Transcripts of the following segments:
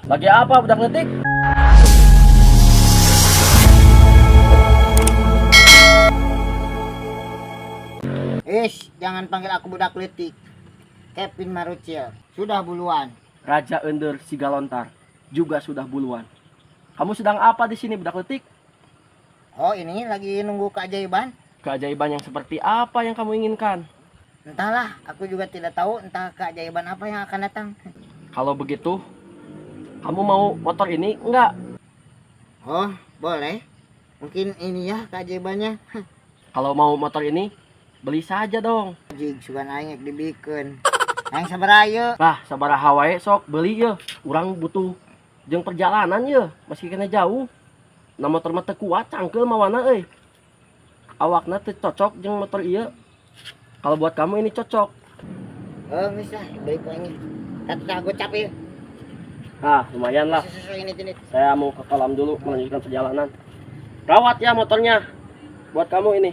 Lagi apa budak letik? Ish, jangan panggil aku budak letik. Kevin Marucil, sudah buluan. Raja Ender Sigalontar juga sudah buluan. Kamu sedang apa di sini budak letik? Oh, ini lagi nunggu keajaiban. Keajaiban yang seperti apa yang kamu inginkan? Entahlah, aku juga tidak tahu entah keajaiban apa yang akan datang. Kalau begitu, kamu mau motor ini enggak? Oh, boleh. Mungkin ini ya keajaibannya. Kalau mau motor ini, beli saja dong. Jig, sugan aing dibikeun. Aing sabaraha ieu? Lah, sabaraha wae sok beli ye. Urang butuh jeung perjalanan ye, meski kena jauh. Nah motor mah teu kuat cangkeul mawana euy. Awakna teu cocok jeung motor ieu. Kalau buat kamu ini cocok. Oh, geus lah, beli ku aing. Tah gocap ieu. Ah, lumayan lah. Susu ini. Saya mau ke kolam dulu melanjutkan perjalanan. Rawat ya motornya. Buat kamu ini.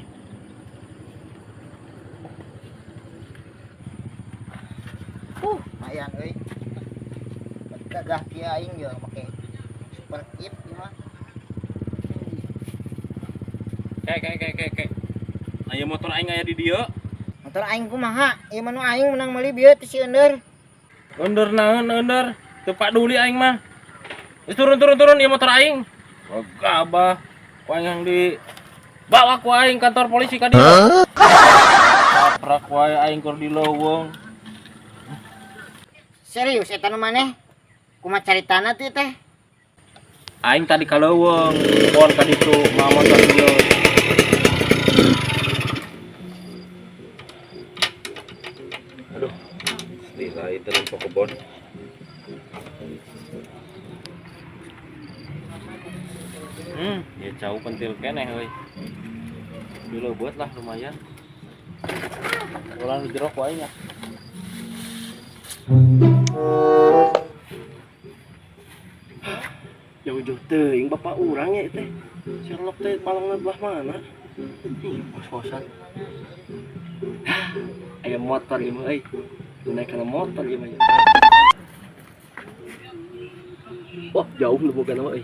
Lumayan euy. Gagah kieu aing ye make super kit ieu mah. Kek. Aya motor aing aya di dieu. Motor aing kumaha? Ieu mah nu aing menang meuli bieu ti si Ender. Ender naon ender? Teu paduli aing mah. Geus turun ieu motor aing. Gabah. Ku aing yang di bawa ku aing kantor polisi ka dieu. Kaprak wae aing keur di leuweung. Serius eta nu maneh? Kumaha caritana teh teh? Aing tadi ka leuweung, pon ka ditu mawa motor ieu. Aduh, lila itu nempo kebon. Ya jauh pentil keneh euy. Dileubeut lah lumayan. Ulang di jeruk wae nya. Jauh-jauh teuing bapak urang ya teh. Sherlock teh palangna belah mana? Ih, kos-kosan. Aya motor ieu mah euy. Naik kana motor ieu mah. Wah, jauh nu boga nama euy.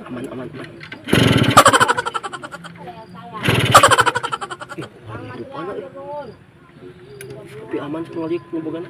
Aman, aman, aman. Ih, hidup mana euy. Tapi aman sekali nu bogana.